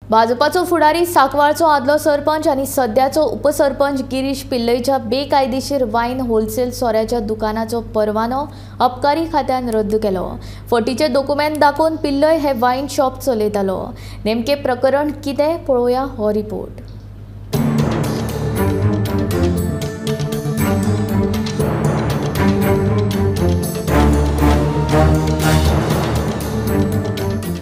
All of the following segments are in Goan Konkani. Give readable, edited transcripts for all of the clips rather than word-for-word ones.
भाजपाचो फुडारी सांकवाळचो आदलो सरपंच आनी सद्याचो उपसरपंच गिरीश पिल्लईच्या बेकायदेशीर वायन होलसेल सोऱ्याच्या दुकानाचो परवानो अबकारी खात्यान रद्द केलो। फटीचे डॉक्युमेंट दाखोवन पिल्लई हे वायन शॉप चलयतालो। नेमके प्रकरण कितें पळोवया हो रिपोर्ट।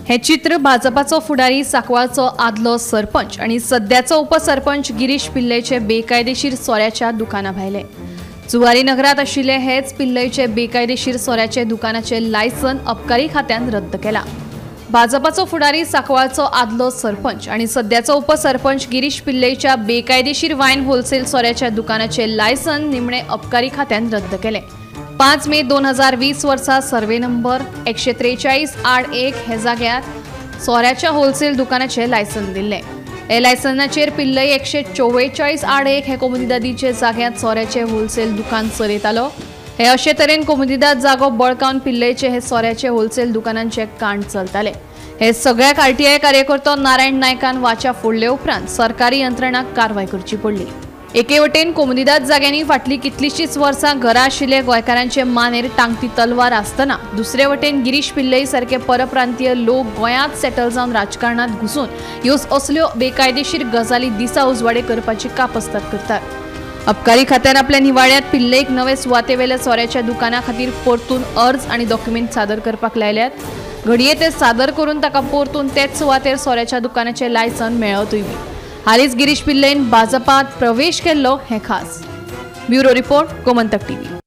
हे चित्र भाजपाचो फुडारी सांकवाळचो आदलो सरपंच आणि सद्याचो उपसरपंच गिरीश पिल्लईचे बेकायदेशीर सोऱ्याच्या दुकाना भायले। जुवारी नगरात आशिल्ले हेच पिल्लईचे बेकायदेशीर सोऱ्याचे दुकानाचे लायसन अबकारी खात्यान रद्द केला। भाजपाचो फुडारी सांकवाळचो आदलो सरपंच आणि सद्याचो उपसरपंच गिरीश पिल्लईच्या बेकायदेशीर वायन होलसेल सोऱ्याच्या दुकानाचे लायसन निमणे अबकारी खात्यान रद्द केले। 5 मे 2020 वर्सा सर्वे नंबर 143-1 हे जाग्यार सोऱ्याच्या होलसेल दुकानाचे लायसन दिल्ले। हे लायसनाचेर पिल्लई 144-1 हे कोमुनिदादीचे जाग्यात सोऱ्याचे होलसेल दुकान चलयतालो। हे अशे तरेन कोमुनिदाद जागो बळकावन पिल्लईचे हे सोऱ्याचे होलसेल दुकानांचे कांड चलताले। हे सगळ्याक आरटीआय कार्यकर्तो नारायण नायकान वाचा फोडले उपरांत सरकारी यंत्रणाक कारवाय करची पडली। एके वटेन कोमुनिदाद जाग्यांनी फाटली कितलीशीच वर्सां घरा आशिल्ले गोंयकारांचे मानेर टांगती तलवार आसतना दुसरे वटेन गिरीश पिल्लई सारके परप्रांतीय लोक गोंयांत सेटल जावन राजकारणांत घुसून ह्यो असल्यो बेकायदेशीर गजाली दिसा उजवाडे करपाची कापस्ताद करतात। अबकारी खात्यान आपल्या निवाड्यांत पिल्लईक नवे सुवातेवेल्या सोऱ्याच्या दुकाना खातीर परतून अर्ज आनी डॉक्युमेंट सादर करपाक लायल्यात। घडये ते सादर करून ताका परतून तेच सुवातेर सोऱ्याच्या दुकानाचें लायसन मेळतूय बी। हालींच गिरीश पिल्लईन भाजपात प्रवेश केल्लो हें खास। Bureau report, Gomantak TV.